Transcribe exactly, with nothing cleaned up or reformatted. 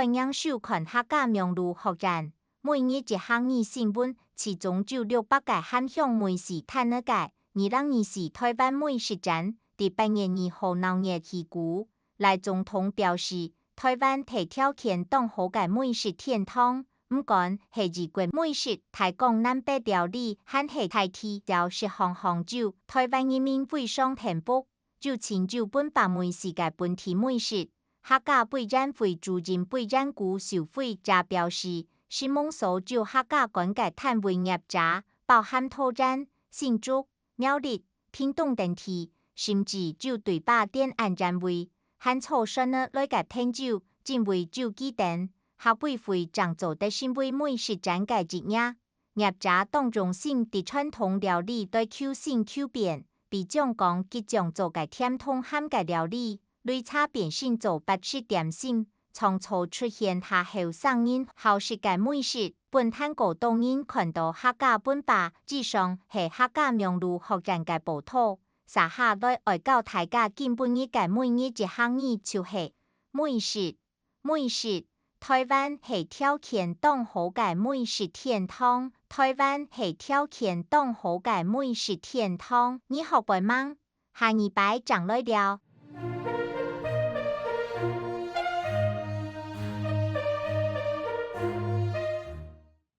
愛仰收看客家網路學院，每日一客語新聞，其中就六百个含香味緒攤仔个。二零二四臺灣美食展，佇八月二號鬧熱起鼓。賴總統表示，臺灣係條件當好个美食天堂，毋管係異國美食、大江南北料理，還係在地小食項項有，臺灣人民非常幸福。 有親像本把美食个本地美食。客家委員會主任委員古秀妃也表示，承蒙所有客家館个攤位業者，包含桃園、新竹、苗栗、屏東等地，甚至有對北、貂、安、員外，還坐船仔來个朋友，因為有佢等，客委會正做得成為美食展个一員。 業者當用心佇傳統料理內求新求變，比將講吉將做个甜同鹹个料理，擂茶變身做八色點心，創造出現下後生人好食个美食。本攤過多人看到客家本把，以上係客家網路學院个報導。接下來愛教大家今晡日个每日一客語就係美食。 美食，臺灣係條件當好个美食天堂。臺灣係條件當好个美食天堂。你學會吂？下二擺正來尞。